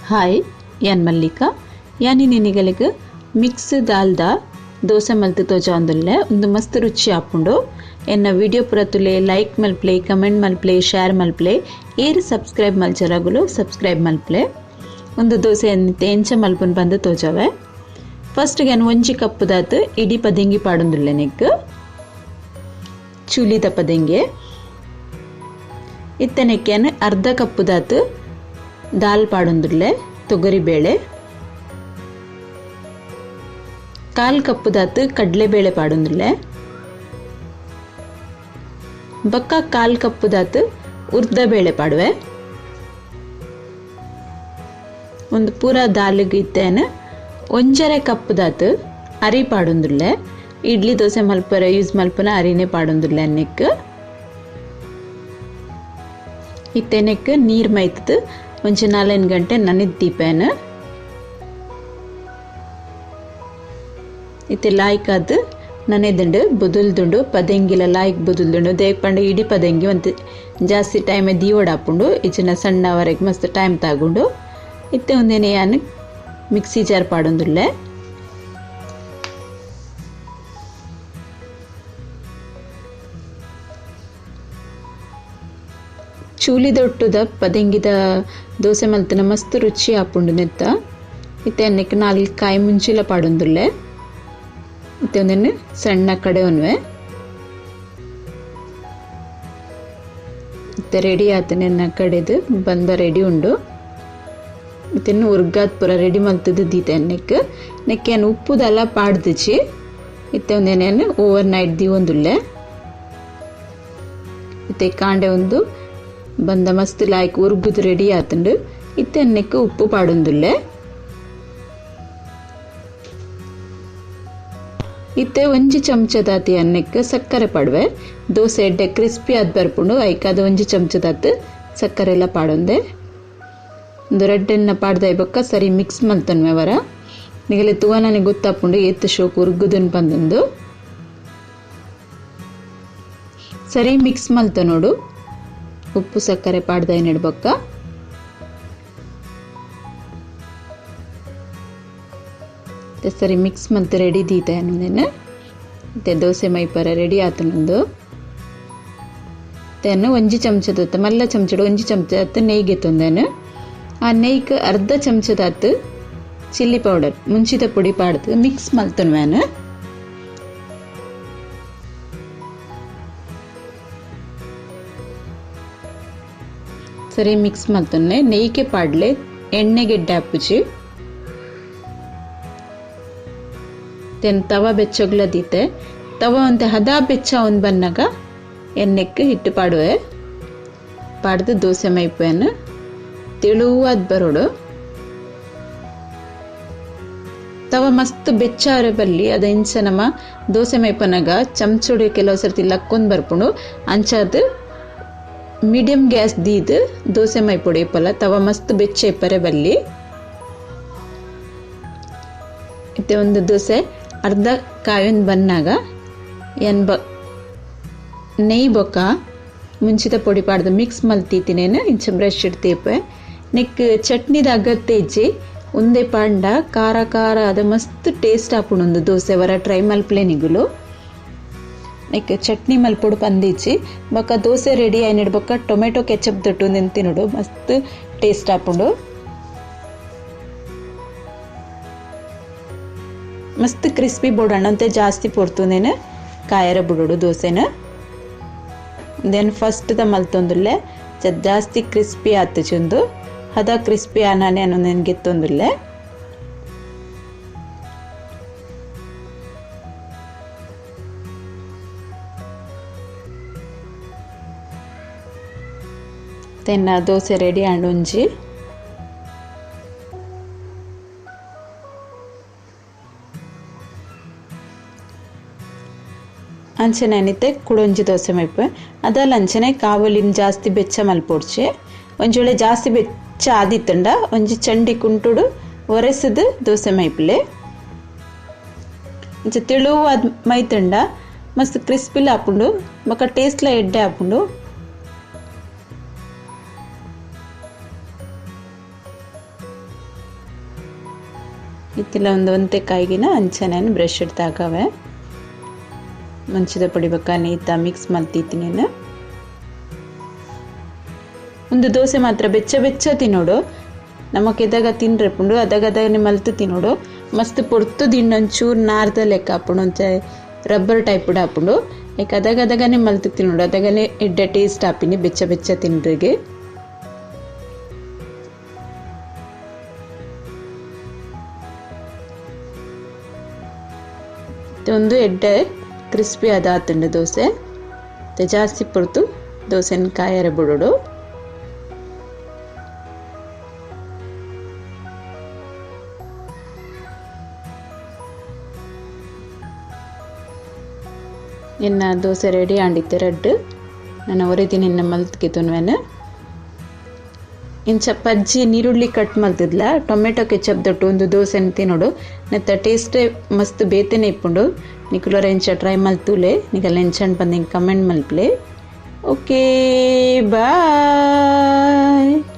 Hi ಯಾನ್ Mallika ಯಾನಿ ನಿನಿಗಲಿಗೆ mix ದಾಲ್ದ dosa ಮಲ್ತು ತೋಜಾಂದುಲ್ಲೆ ಒಂದು ಮಸ್ತ್ ರುಚಿ ಆಪುಂಡು. ಎನ್ನ ವಿಡಿಯೋ ಪುರತುಲೆ ಲೈಕ್ ಮಲ್ಪ್ಲೆ, ಕಮೆಂಟ್ ಮಲ್ಪ್ಲೆ, ಶೇರ್ ಮಲ್ಪ್ಲೆ, ಏರು ಸಬ್ಸ್ಕ್ರೈಬ್ ಮಲ್ಚರಗುಲು ಸಬ್ಸ್ಕ್ರೈಬ್ ಮಲ್ಪ್ಲೆ. ಒಂದು ದೋಸೆ ಎಂಚ ಮಲ್ಪುನ್ ಬಂದು ತೋಜಾವೆ. ಫಸ್ಟ್ ಯಾನ್ ಒಂಜಿ ಕಪ್ಪುದಾತ್ ಇಡಿ ಪದೆಂಗಿ ಪಾಡೊಂದುಲ್ಲೆ ನೆಕ್ ಚೂಲಿದ ಪದೆಂಗೆ. ಇತ್ತನೆಕ್ಕೆ ಅರ್ಧ ಕಪ್ಪುದಾತ್ ದಾಲ್ ಪಾಡೊಂದುಲ್ಲೆ ತೊಗರಿಬೇಳೆ, ಕಾಲು ಕಪ್ಪುದಾತ್ ಕಡಲೆಬೇಳೆ ಪಾಡೊಂದುಲ್ಲೆ, ಬೊಕ್ಕ ಕಾಲು ಕಪ್ಪುದಾತ್ ಉರ್ದ ಬೇಳೆ ಪಾಡುವೆ. ಒಂದು ಪೂರ ದಾಲ್ಗ್ ಇತ್ತೇನೆ ಒಂಜರೆ ಕಪ್ಪುದಾತ್ ಅರಿ ಪಾಡೊಂದುಲ್ಲೆ. ಇಡ್ಲಿ ದೋಸೆ ಮಲ್ಪರೆ ಯೂಸ್ ಮಲ್ಪನ ಅರಿನೇ ಪಾಡೊಂದುಲ್ಲೆ ನೆಕ್. ಇತ್ತೆನೆಕ್ ನೀರು ಮೈತದು ಒಂಜಿ 4 ಗಂಟೆ ನನಿದ್ ದೀಪೇನು. ಇತ್ತೆ ಲಾಯ್ಕ್ ಅದು ನನೆದುಂಡು ಬುದುಲ್ದುಂಡು ಪದೆಂಗಿಲ ಲಾಯ್ಕ್ ಬುದುಲ್ದುಂಡು. ದೇಕ್ ಪಂಡ ಇಡಿ ಪದೆಂಗಿ ಒಂತೆ ಜಾಸ್ತಿ ಟೈಮ್ ದೀವಡಾಪುಂಡು, ಇಚಿನ ಸಣ್ಣವರೆಗೆ ಮಸ್ತ್ ಟೈಮ್ ತಾಗುಂಡು. ಇತ್ತೆ ಒಂದೇನೆ ಯಾನ್ ಮಿಕ್ಸಿ ಜಾರ್ ಪಾಡೊಂದುಲ್ಲೆ. ಚೂಲಿದೊಟ್ಟುದ ಪದೆಂಗಿದ ದೋಸೆ ಮಲ್ತನ ಮಸ್ತ್ ರುಚಿ ಆಪುಂಡು ನೆತ್ತ. ಇತ್ತೆ ಅನ್ನಕ್ಕೆ 4 ಕಾಯಿ ಮುಂಚಿಲ ಪಾಡೊಂದುಲ್ಲೆ. ಇತ್ತೆ ಒಂದೇನು ಸಣ್ಣ ಕಡೆ ಒನ್ವೆ. ಇತ್ತೆ ರೆಡಿ ಆತನೆ ಎನ್ನ ಕಡೆದು ಬಂದ ರೆಡಿ ಉಂಡು. ಇತ್ತೆ ಉರ್ಗಾತ್ ಪೂರ ರೆಡಿ ಮಲ್ತದ್ದು ದೀತೆ ಅನ್ನಕ್ಕೆ. ನೆಕ್ಕೆ ಏನು ಉಪ್ಪುದೆಲ್ಲ ಪಾಡ್ದಿಚಿ. ಇತ್ತೆ ಒಂದೇನೇನು ಓವರ್ ನೈಟ್ ದೀವೊಂದುಲ್ಲೆ. ಇತ್ತೆ ಕಾಂಡೆ ಒಂದು ಬಂದ ಮಸ್ತ್ ಲಾಯ್ಕ್ ಉರ್ಗುದು ರೆಡಿ ಆತುಂಡು. ಇತ್ತೆ ಅನ್ನಕ್ಕೆ ಉಪ್ಪು ಪಾಡೊಂದುಲ್ಲೆ. ಇತ್ತೆ ಒಂಜಿ ಚಮಚದಾತಿ ಅನ್ನಕ್ಕೆ ಸಕ್ಕರೆ ಪಾಡುವೆ. ದೋಸೆ ಎಡ್ಡೆ ಕ್ರಿಸ್ಪಿ ಆದ್ ಬರ್ಪುಂಡು, ಐಕಾದ ಒಂಜಿ ಚಮಚದಾತ್ ಸಕ್ಕರೆ ಎಲ್ಲ ಪಾಡೊಂದೆ. ಒಂದು ರೆಡ್ಡೆನ್ನ ಪಾಡ್ದ ಬೊಕ್ಕ ಸರಿ ಮಿಕ್ಸ್ ಮಲ್ತನ್ವೆ ವರ. ನಿಗಲೆ ತುವ ನನಗೆ ಗೊತ್ತಾಪುಂಡು ಏತ್ ಶೋಕ್ ಉರ್ಗುದನ್ ಬಂದೊಂದು. ಸರಿ ಮಿಕ್ಸ್ ಮಲ್ತ ನೋಡು ಉಪ್ಪು ಸಕ್ಕರೆ ಪಾಡ್ದ ನೆಡ್ಬೊಕ್ಕ. ಸರಿ ಮಿಕ್ಸ್ ಮಲ್ತು ರೆಡಿ ದೀತ ಅನ್ನೋದೇನು. ಮತ್ತೆ ದೋಸೆ ಮೈಪರ ರೆಡಿ ಆತನೊಂದು. ತೆನ್ನು ಒಂಜಿ ಚಮಚದ ಮಲ್ಲ ಚಮಚಡು ಒಂಜಿ ಚಮಚ ನೆಯ್ಗೆ ತಂದೇನು. ಆ ನೆಯ್ಕ್ ಅರ್ಧ ಚಮಚದಾತು ಚಿಲ್ಲಿ ಪೌಡರ್ ಮುಂಚಿತ ಪುಡಿ ಪಾಡ್ದು ಮಿಕ್ಸ್ ಮಲ್ತನ್ವೇನು. ಸರಿ ಮಿಕ್ಸ್ ಮಲ್ತೊನ್ನೆ. ನೆಯ್ಕೆ ಪಾಡ್ಲೆ ಎಣ್ಣೆಗೆಡ್ಡೆ ಹಾಪುಚಿ. ತೆನ್ ತವ ಬೆಚ್ಚಗ್ಲದೀತೆ. ತವ ಒಂತೆ ಹದ ಬೆಚ್ಚ ಒಂದು ಬನ್ನಾಗ ಎಣ್ಣೆಕ್ಕೆ ಹಿಟ್ಟು ಪಾಡುವೆ. ಪಾಡ್ದು ದೋಸೆ ಮೈಪೇನು ತೆಳುವಾದ ಬರೋಡು. ತವ ಮಸ್ತ್ ಬೆಚ್ಚಾರೆ ಬಲ್ಲಿ ಅದ ಇಂಚ ನಮ್ಮ ದೋಸೆ ಮೈಪನಾಗ ಚಮಚೋಡಿ ಕೆಲವು ಸರ್ತಿ ಲಕ್ಕೊಂದು ಬರ್ಪುಂಡು. ಅಂಚಾದ ಮೀಡಿಯಂ ಗ್ಯಾಸ್ ದೀದ್ ದೋಸೆ ಮೈಪೊಡಿ ಇಪ್ಪಲ್ಲ ತವ ಮಸ್ತ್ ಬೆಚ್ಚ ಇಪ್ಪರೆ ಬಲ್ಲಿ. ಇತ್ತೆ ಒಂದು ದೋಸೆ ಅರ್ಧ ಕಾಯೊಂದು ಬನ್ನಾಗ ಏನ್ ಬ ನೆಯ್ ಬೊಕ್ಕ ಮುಂಚಿತ ಪೊಡಿ ಪಾಡ್ದು ಮಿಕ್ಸ್ ಮಲ್ತೀತಿನೇನು ಇಂಚ ಬ್ರಷ್ ಇಡ್ತೀಪೆ. ನೆಕ್ ಚಟ್ನಿದ ಅಗತ್ಯ ಇಜ್ಜಿ ಒಂದೇ ಪಾಂಡ ಖಾರ ಖಾರ ಅದ ಮಸ್ತ್ ಟೇಸ್ಟ್ ಆಪುಂಡು ದೋಸೆ ವರ ಟ್ರೈ ಮಲ್ಪ್ಲೆ ನಿಗುಲು. ನೆಕ್ ಚಟ್ನಿ ಮಲ್ಪೊಡು ಪಂದಿಚ್ಚಿ ಬೊಕ್ಕ ದೋಸೆ ರೆಡಿ ಆಯ್ನಿಡ್ ಬೊಕ್ಕ ಟೊಮೆಟೊ ಕೆಚಪ್ ದೊಟ್ಟು ತಿನ್ನೋಡು ಮಸ್ತ್ ಟೇಸ್ಟ್ ಆಪುಂಡು. ಮಸ್ತ್ ಕ್ರಿಸ್ಪಿ ಬೋಡಣ್ಣಂತೆ ಜಾಸ್ತಿ ಪೊರ್ತುನೇನು ಕಾಯರ ಬಿಡೋಡು ದೋಸೆನ. Then first the ಮಲ್ತೊಂದುಲ್ಲೆ ಜಾಸ್ತಿ ಕ್ರಿಸ್ಪಿ ಆತು ಚಂದು ಹದ ಕ್ರಿಸ್ಪಿ ಆನಾನೆ ಅನ್ನೋದೇನು ಗೆತ್ತೊಂದುಲ್ಲೆ. ತೆನ್ನ ದೋಸೆ ರೆಡಿ ಆಂಡ್ ಒಂಜಿ. ಅಂಚನೆ ಅನಿತೆ ಕುಡೊಂಜಿ ದೋಸೆ ಮೈಪೆ. ಅದಲ್ಲ ಅಂಚನೆ ಕಾವಲಿನ ಜಾಸ್ತಿ ಬೆಚ್ಚ ಮಲ್ಪೊಡ್ಚೆ. ಒಂಜಿ ವೇಳೆ ಜಾಸ್ತಿ ಬೆಚ್ಚ ಆದಿತ್ತಂಡ ಒಂಜಿ ಚಂಡಿ ಕುಂಟುಡು ಒರೆಸದು ದೋಸೆ ಮೈಪ್ಲೆ. ಇಂಚ ತೆಳುವಾದ ಮೈತಂಡ ಮಸ್ತ್ ಕ್ರಿಸ್ಪಿಲ ಆಪುಂಡು ಬೊಕ್ಕ ಟೇಸ್ಟ್ಲ ಎಡ್ಡೆ ಆಪುಂಡು. ಇತ್ತಿಲ್ಲ ಒಂದು ಒಂತೆ ಕಾಯಿಗಿನ ಅಂಚನೆ ಬ್ರಷ್ ತಾಕವೆ ಮುಂಚಿದ ಪೊಡಿ ಬೊಕ್ಕ ನೀತ ಮಿಕ್ಸ್ ಮಲ್ತಿತ್ತೀನಿ. ಒಂದು ದೋಸೆ ಮಾತ್ರ ಬೆಚ್ಚ ಬೆಚ್ಚ ತಿನ್ನೋಡು, ನಮಕ್ ಎದಾಗ ತಿನ್ರೆ ಪುಂಡು ಅದಾಗ ಅದಾಗನೆ ಮಲ್ತು ತಿನ್ನೋಡು. ಮಸ್ತ್ ಪೊರ್ತು ತಿನ್ನೊಂಚೂರು ನಾರ್ದ ಲೆಕ್ಕ ಆಪುಂಡು, ಒಂಚೆ ರಬ್ಬರ್ ಟೈಪ್ ಆಪುಂಡು. ಲೈಕ್ ಅದಾಗ ಅದಾಗನೆ ಮಲ್ತು ತಿನ್ನೋಡು, ಅದಾಗನೆ ಎಡ್ಡೆ ಟೇಸ್ಟ್ ಆಪಿನಿ ಬೆಚ್ಚ ಬೆಚ್ಚ ತಿನ್ರಿಗೆ. ಒಂದು ಎಡ್ಡೆ ಕ್ರಿಸ್ಪಿ ಅದಾತುಂಡು ದೋಸೆ. ಜಾಸ್ತಿ ಪೊರ್ತು ದೋಸೆನ ಕಾಯರೆ ಬಿಡೋಡು. ಎನ್ನ ದೋಸೆ ರೆಡಿ ಆಂಡಿತ್ತೆ ರಡ್ಡು. ನಾನು ಒರೆ ದಿನ ಎನ್ನ ಮಲ್ತ್ಗೆ ತುನ್ವೆನ. ಇಂಚ ಪಜ್ಜಿ ನೀರುಳ್ಳಿ ಕಟ್ ಮಲ್ತಿದ್ಲ ಟೊಮೆಟೊ ಕೆಚಪ್ ದೊಟ್ಟು ಒಂದು ದೋಸೆನ ತಿನ್ನೋಡು. ನೆತ್ತ ಟೇಸ್ಟೇ ಮಸ್ತ್ ಬೇತೆನೆ ಇಪ್ಪುಂಡು. ನಿಕುಲರ ಇಂಚ ಟ್ರೈ ಮಲ್ತುಲೆ, ನಿಕಲ್ ಎಂಚಂಡ್ ಬಂದು ಕಮೆಂಟ್ ಮಲ್ಪ್ಲೆ. Okay, bye.